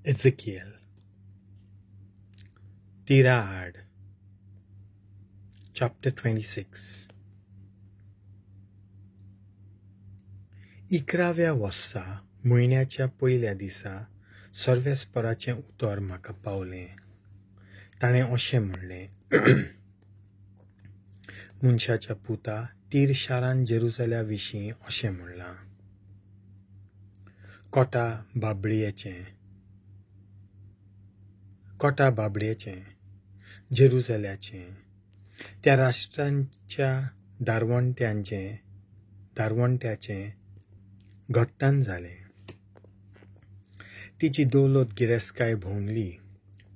Ezekiel तिरा आड chapter 26. 11व्या वर्सा म्हयन्याच्या पयल्या दिसा सर्वेस्पराचें उतर म्हाका पावलें. ताणें अशें म्हणलें, मनशाच्या पुता, तीर शारान जेरुजाल्या विशीं अशें म्हणलां, कोटा बाबळयेचें, कोटा बाबड्याचें, जेरुजाल्याचें, त्या राष्ट्रांच्या दारवंट्याचें घट्टान जालें. तिची दौलत गिरेस्तकाय भोंवली,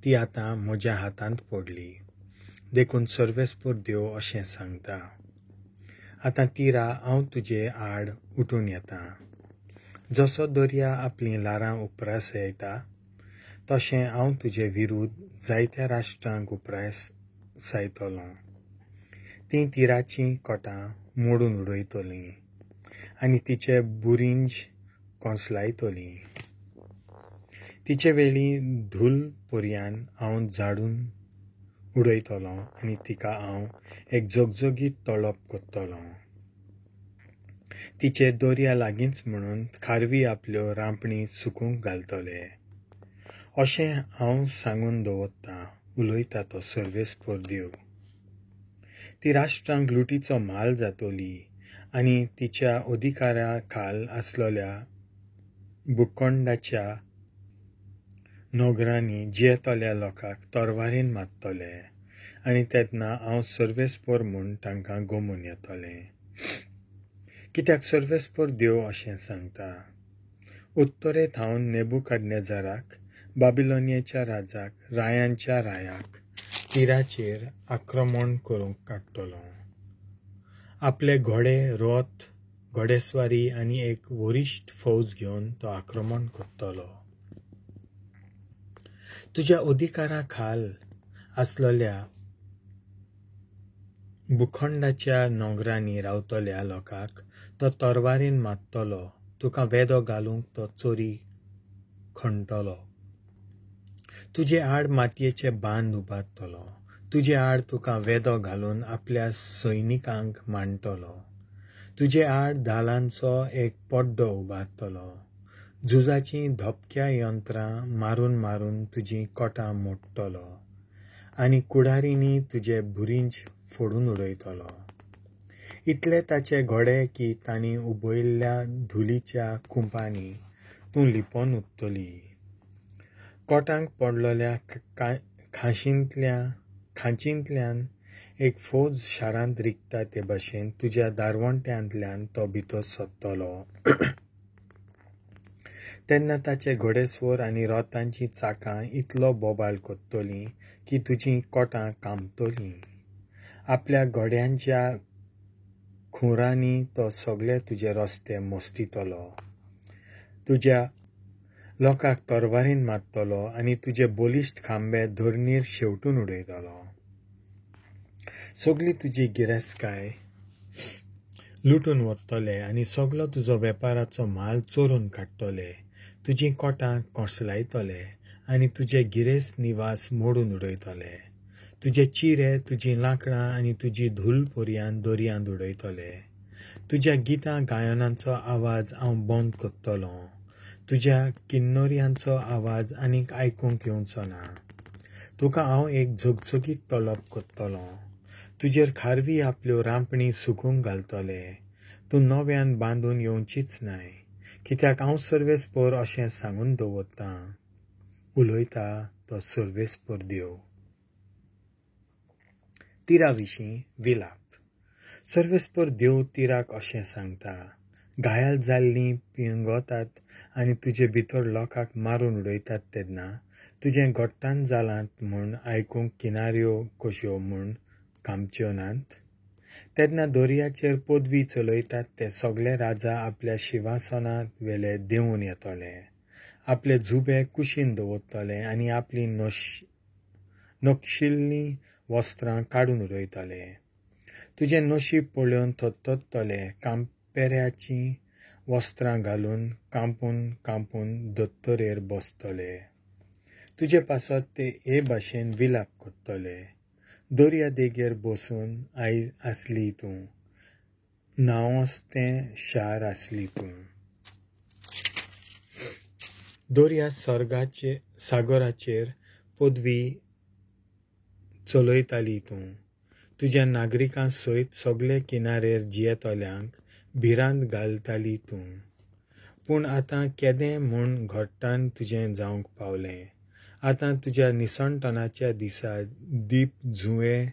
ती आतां म्हज्या हातांत पडली. देखून सर्वेस्पर देव अशें सांगता, आतां तिरा हांव तुजे आड उठून येता. जसो दर्या आपलीं ल्हारां उप्रासयता तशें हांव तुजे विरुद्ध जायत्या राष्ट्रांक उप्रासायतलों. तीं तिराचीं कोटां मोडून उडयतलीं आनी तिचे बुरींज कोसळायतलीं. तिचे वेली धूल पर्यान हांव झाडून उडयतलों आनी तिका हांव एक झगझगीत तळप करतलों. तिचे दर्या लागींच म्हणून खारवी आपल्यो रांपणी सुकूंक घालतले, अशें हांव सांगून दवरतां, उलयता तो सर्वेस्पर देव. ती राष्ट्रांक लुटीचो म्हाल जातली आनी तिच्या अधिकारा खाल आसलेल्या भूखंडाच्या नगरांनी जियेतल्या लोकांक तरवारीन मारतले आनी तेन्ना हांव सर्वेस्पर म्हूण तांकां गमून येतलें. कित्याक सर्वेस्पर देव अशें सांगता, उत्तरे थावन नेबुकदनेझराक, बाबिलोनियाच्या राजाक, रायांच्या रायाक तिराचेर आक्रमण करूंक काडटलो. आपले घोडे, रथ, घोडेस्वारी आनी एक वरिश्ठ फौज घेवन तो आक्रमण करतलो. तुज्या अधिकारा खाल आसलेल्या भूखंडाच्या नगरांनी रावतल्या लोकांक तो तरवारीन मारतलो. तुका वेदो घालूंक तो चोरी खणटलो. तुजे आड मातयेचे बांद उबारतलो. तुजे आड तुका वेदो घालून आपल्या सैनिकांक मांडटलो. तुजे आड धालांचो एक पड्डो उबारतलो. झुजाचीं धपक्या यंत्रां मारून मारून तुजीं कोटां मोडटलो आनी कुडारींनी तुजे बुरींज फोडून उडयतलो. इतले ताचे घोडे की तांणी उबयल्ल्या धुलीच्या कुंपांनी तूं लिपोवन उरतली. कोटांक पडलेल्या खांचींतल्यान एक फौज शारांत रिगता ते भशेन तुज्या दारवंट्यांतल्यान तो भितर सरतलो. तेन्ना ताचे घोडेस्वर आनी रथांचीं चाकां इतलो बोबाळ करतलीं की तुजीं कोटां कांपतलीं. आपल्या घोड्यांच्या खुरांनी तो सगळे तुजे रस्ते मोस्तितलो. तुज्या लोकांक तरवारीन मारतलो आनी तुजे बलिश्ट खांबे धरणीर शेवटून उडयतलो. सगळी तुजी गिरेस्तकाय लुटून व्हरतले आनी सगळो तुजो वेपाराचो म्हाल चोरून काडटले. तुजीं कोटां कोसळायतले आनी तुजे गिरेस्त निवास मोडून उडयतले. तुजे चिरे, तुजीं लांकडां आनी तुजी धूल पर्यान दर्यांत उडयतले. तुज्या गितां गायनांचो आवाज हांव बंद करतलों. तुज्या किन्नोर्यांचो आवाज आनीक आयकूंक येवचो ना. तुका हांव एक झगझगीत तळप करतलों. तुजेर खारवी आपल्यो रांपणी सुकूंक घालतले. तूं नव्यान बांदून येवचीच न्हय, कित्याक हांव सर्वेस्पर अशें सांगून दवरतां, उलयता तो सर्वेस्पर देव. तिरा विशीं विलाप. सर्वेस्पर देव तिराक अशें सांगता, घायल जाल्लीं पिंगोतात आनी तुजे भितर लोकांक मारून उडयतात तेन्ना तुजें घट्टान जालां म्हूण आयकूंक किनाऱ्यो कश्यो म्हूण कांपच्यो नात. तेन्ना दर्याचेर पदवी चलयतात ते सगळे राजा आपल्या शिंवासना वेले देंवून येतले, आपले जुबे कुशीन दवरतले आनी आपलीं नक्षिल्लीं वस्त्रां काडून उडयतले. तुजें नशीब पळोवन थरथरतले, कांपेऱ्याचीं वस्त्रां घालून कांपून कांपून दोतोरेर बसतले. तुजे पासत ते हे भाशेन विलाप कोत्तले. दर्या देगेर बसून आसली तूं, नांवस्तें शार आसली तूं. दर्या सागराचेर पदवी चलयताली तूं. तुज्या नागरिकां सयत सगळे किनारेर जियेतल्यांक भिरांत घालताली तूं. पूण आतां केदें म्हूण घट्टान तुजें जावंक पावलें. आतां तुज्या निसणटणाच्या दिसा दीप जुंवे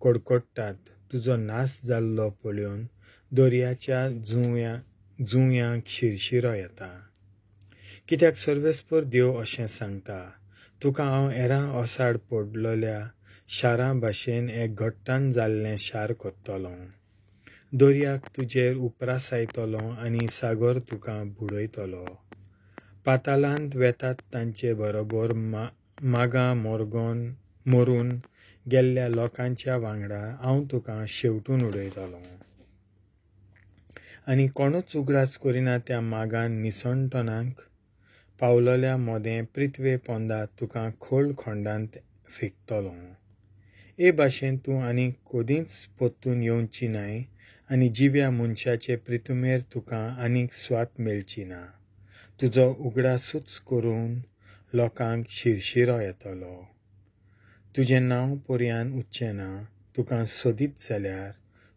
कडकडटात. तुजो नाश जाल्लो पळोवन दर्याच्या जुंव्यांक शिरशिरो येता. कित्याक सर्वेस्पर देव अशें सांगता, तुका हांव हेरां ओसाड पडलेल्या शारां भाशेन एक घट्टान जाल्लें शार कोत्तलों. दर्याक तुजेर उपरासायतलो आनी सागर तुका बुडयतलो. पातालांत वेतात तांचे बरोबर मागां मरून गेल्ल्या लोकांच्या वांगडा हांव तुका शेवटून उडयतलों. आनी कोणूच उगडास करिना त्या मागान निसणटणाक पावलेल्या मोदें पृथ्वे पोंदा तुका खोल खंडांत फेकतलो. हे भाशेन तूं आनी कदींच परतून येवची नाय आनी जिव्या मनशाचे प्रितुमेर तुका आनीक स्वात मेळची ना. तुजो उगडासूच करून लोकांक शिरशिरो येतलो. तुजें नांव पर्यान उच्चें ना. तुका सोदीत जाल्यार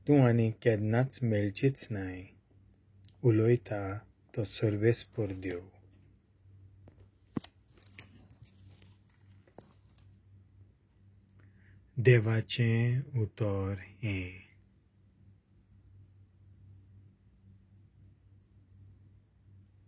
तूं आनी केन्नाच मेळचीच नाय. उलयता तो सर्वेस्पर देव. देवाचें उतर हें.